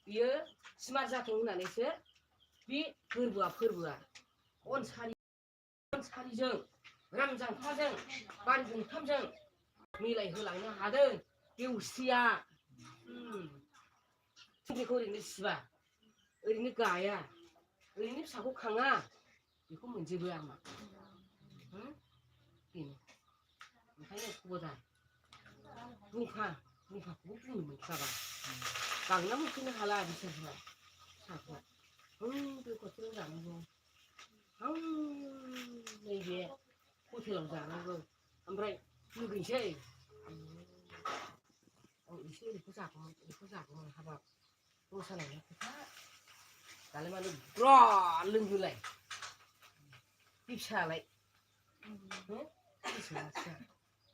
बियो स्मार्ट जाथों होननानैसो बे फोरबोआ अनसारिजों रामजांखाजों बान गुंथामजों मिलायहोलांनो हादों देवस्रिया बेखौ ओरैनो सिबा ओरैनो गाया ओरैनो फिसाखौ खाङा बेखौ मोनजोबो आंहा बेनो ओंखायनो खबरदार बुंखाखौबो बुंनो मोनखाबा गांना मोनफैनो हाला बिसोरहा फिसाफ्रा बे हटेलाव जानांगौ नैबे हटेलाव जानांगौ ओमफ्राय लुगैनोसै एसे ओरैखौ जागौमोन हाबाब मोसानायनि खोथा दालाय मानो ब्र' लोंहोलाय बे फिसालाय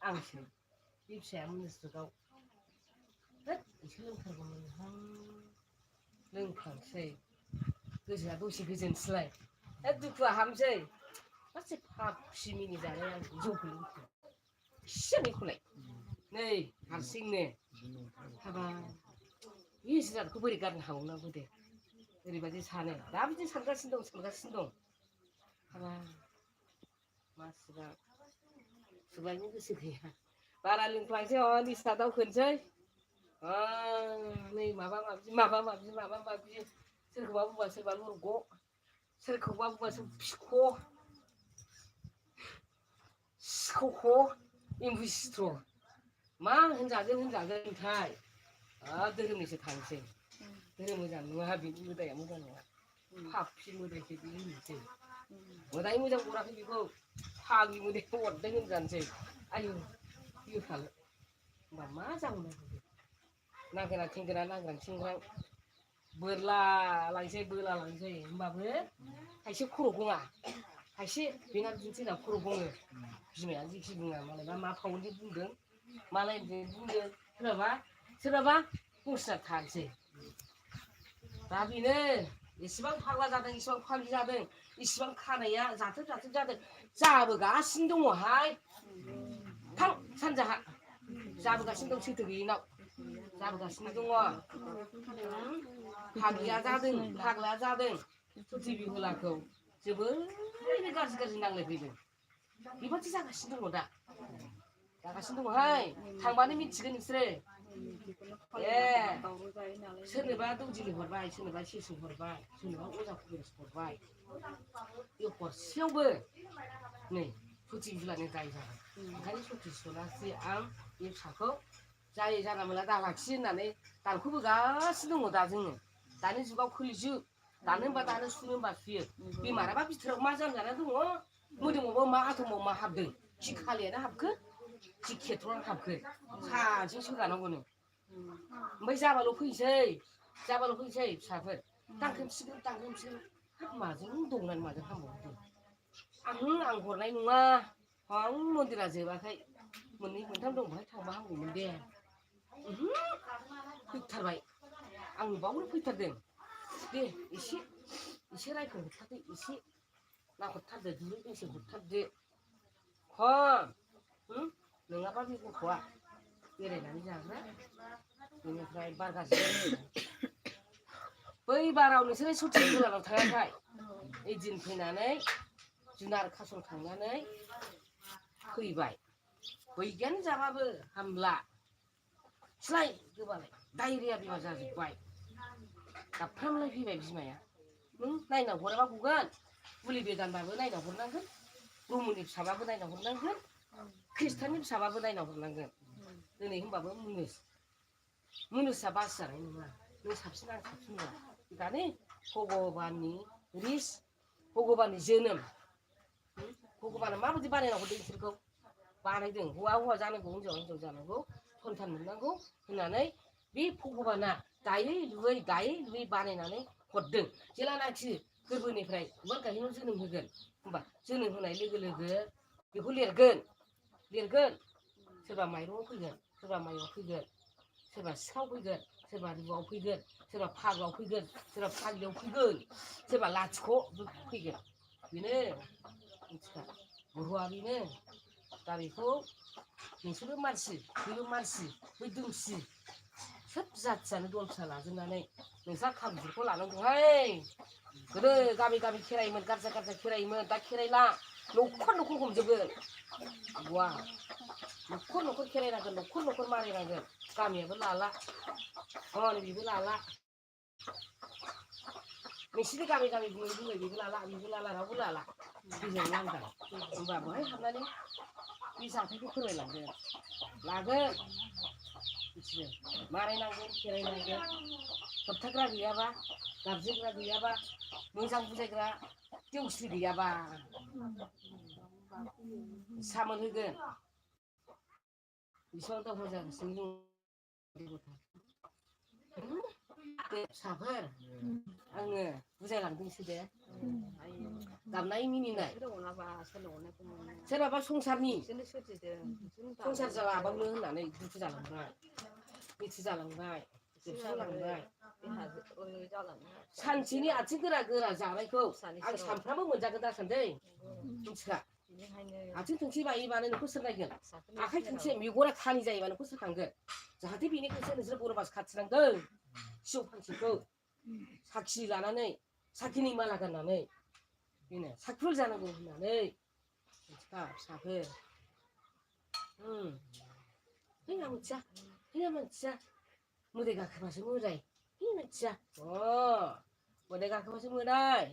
आंसो बे फिसाया मुस्रुगाव होद एसे लोंथारगौमोनहां लोंखांसै गोसोआ दसे गोजोनसैलाय दुखुआ हाबसै गासै फाफि मिनि जानाय आं जौखौ लोंखो एसेनिखौलाय नै हारसिंनो हाबा बे जिरादखौ बोरै गारनो हाबावनांगौ दे ओरैबायदि सानो दा बिदि सानगासिनो दं हाबा मासिबा सुग्लायनो गोसो गैया बारा लोंफ्लांसै निसा दावखोनोसै नै माबा माबि सोरखौबा बुंबा सोरबा लरग' सोरखौबा बुंबा सोर सिख'ख' एम्बु सिथ्र' मा होनजागोनथाय धोरोमनिसो थांसै धोरोम मोजां नङा बिनि मोदाया मोजां नङा फाफि मोदायसो बे होनसै मोदाय मोजां हराखै बेखौ फाग्लि मोदायखौ हरदों होनजानोसै आयु बियोखालो होमबा मा जाबावनांगौ नांगोना थेंग्रां बोरला लांसै होमबाबो खायसे खर' गङा खायसे बेना बिदिनो जोंना खर' गङो बिमाया जेखि बुङा मालायबा मा फावनि बुंदों मालाय बुंदों सोरनाबा गंस्रा थानोसै दा बेनो एसेबां फाग्ला जादों एसेबां फाग्लि जादों इसिबां खानाया जाथोब जादों जाबोगासिनो दङहाय थां सानजाहा जाबोगासिनो दं सैथो गैयिनाव जाबोगासिनो दङ फाग्लिया जादों सथि बिहुलाखौ जोबोरैनो गाज्रि नांलायफैदों बेबादि जागासिनो दङ दा जागासिनो दङहाय थांबानो मिथिगोन नोंसोरो सोरनोबा दौदिनि हरबाय सोरनोबा सेसु हरबाय सोरनोबा अजा खबिराज हरबाय बे हरसेयावबो नै सथि बिहुलानो दाय जाबाय ओंखायनो सथि सनासि आं बे फिसाखौ जाय जाना मोनला दालाखि होननानै दानख'बोगासिनो दङ दा जोङो दानि जुगाव खोलिजुग दानो होनबा दानो सुनो होनबा सुयो बेमाराबा बिथोराव मा जाना दङ मोदोमावबो मा आथमाव मा हाबदों खि खालियानो हाबखो खि खेथ्र'आनो हाबखो सानसेजों सोगानांगौनो ओमफ्राय जाबाल' फैसै फिसाफोर दांग्रोमसिगोन हाब माजों दंनानै माजों हामबावदों आं हरनाय नङा मन्दिरा जोबाखै मोननै मोनथाम दं बेहाय थांबा हामगौमोन दे फैथारबाय आं बावनो फैथारदों दे एसे रायखौ हरथारदो एसे नाहरथारदो दुरुं दोंसे हरथारदो नङाबा बे गथ'आ बेरायनानै जाग्रा बेनिफ्राय बार गाज्रि बै बाराव नोंसोरो सथि बिहुलानाव थाङाखै ओइदिन फैनानै जुनार खासन थांनानै फैबाय बैगानो जाबाबो हामला सिलाय गोबालाय डायरिया बेमार जाजोब्बाय गाबफ्रामलाय फैबाय बिमाया नों नायना हराबा गगोन मुलि बेदानबाबो नायना हरनांगोन ब्रह्मनि फिसाबाबो नायना हरनांगोन ख्रिस्टाननि फिसाबाबो नायना हरनांगोन दिनै होनबाबो मुनुसा बासिजानाय नङा नों साबसिन आं साबसिन नङा दानि भगबाननि रिस भगबाननि जोनोम भगबाना माबायदि बानायना हरदों बिसोरखौ बानायदों हौवा जानांगौ हिनजाव जानांगौ सन्तान मोननांगौ होननानै बे भगबाना दायै लुयै बानायनानै हरदों जेलानाखि गोरबोनिफ्राय उवाल गाहेनाव जोनोम होगोन होमबा जोनोम होनाय लोगो बेखौ लिरगोन सोरबा माइरंआव फैगोन सोरबा माइआव फैगोन सोरबा सिखाव फैगोन सोरबा रुआव फैगोन सोरबा फाग्लाव फैगोन सोरबा फाग्लियाव फैगोन सोरबा लाथिख' फैगोन बेनो मिथिखा बर'आ बेनो दा बेखौ नोंसोरबो मानसि बैबो मानसि बै दुमसि सोब जाथियानो दल फिसा लाजोबनानै नोंस्रा खाबुफोरखौ लानांगौहाय गोदो गामि गामि खेरायोमोन गारजा गारजा खेरायोमोन दा खेरायला न'खर न'खर हमजोबगोन वा न'खर न'खर खेरायनांगोन न'खर न'खर मारिनांगोन गामियाबो लाला हनै बेबो लाला नोंसिनि गामि गामि बुङै बुङै बेबो लाला रावबो लाला बेजों लांदां होमबा बहाय हाबनानै बे जाथायखौ फोरमायलांगोन लागोन बिदिनो मारायनांगोन खेरायनांगोन होबथाग्रा गैयाबा गाबज्रिग्रा गैयाबा मोजां बुजायग्रा देउस्रि गैयाबा सामोल होगोन बेसेबां दावहा जागासिनो फिसाफोर आङो बुजायलांदोंसो दे गाबनाय मिनिनाय सोरबाबा संसारनि संसार जालाबावनो होननानै दुखु जालांबाय मिथि जालांबाय जोबस्रालांबाय सानसेनि आथिं गोरा गोरा जानायखौ आं सानफ्रामबो मोनजागोन दा सानदै मिथिखा आथिं थोंसे बायोबानो नोंखौ सोर नायगोन आखाइ थोंसे मेगना खानि जायोबा नोंखौ सोर खांगोन जाहाथे बेनिखायसो नोंसोर बर' बास खाथिनांदों फिसौ फांसेखौ साखि लानानै साखिनि माला गाननानै बेनो साखिफुल जानांगौ होननानै मिथिखा फिसाफोर है आं मिथिया मोदाय गाखोबासो मोदाय है मिथिया मोदाय गाखोबासो मोदाय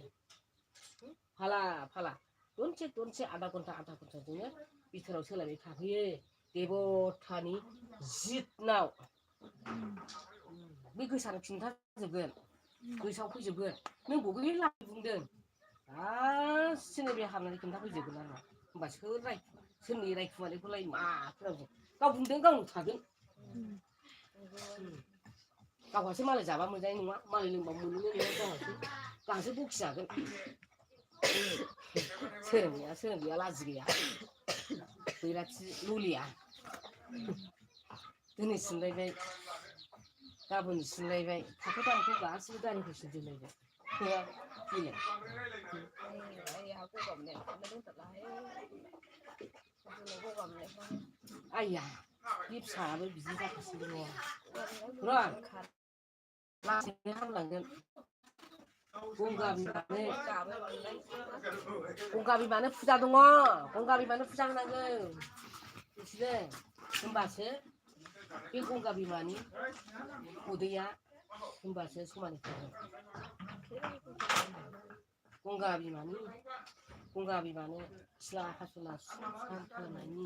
फाला फाला दनसे आधा घन्टाजोंनो बिथोराव सोलायबाय थाफैयो देबथानि जितनाव बे गोसानो खिन्थाजोबगोन गोसोआव फैजोबगोन नों बबे लाइ बुंदों गासिनो बे हाबनानै खिन्थाफैजोबगोन आरो होमबा सोरनि रायखुमानायखौलाय मा खोनांगौ गाव बुंदों गावनो थागोन गावहासो मालाय जाबा मोनजानाय नङा मालाय लोंबा मोनलोङै नङा गावहासो बखिजागोन सोरोंनाया लाजि गैया बैराथि ललिया दिनै सिनलायबाय गाबोन सिनलायबाय थाखो दानखौ गासिबो दानिखौ सिनजोबलायबाय आइया बे फिसायाबो बिदि जागासिनो दङ र' लासैनो हामलांगोन गंगा बिमानो फुजा दङ गंगा बिमानो फुजा होनांगौ मिथिदों होमबासो बे गंगा बिमानि उदैया होमबासो समानै थागोन गंगा बिमानो सिला हासुला खालामनायनि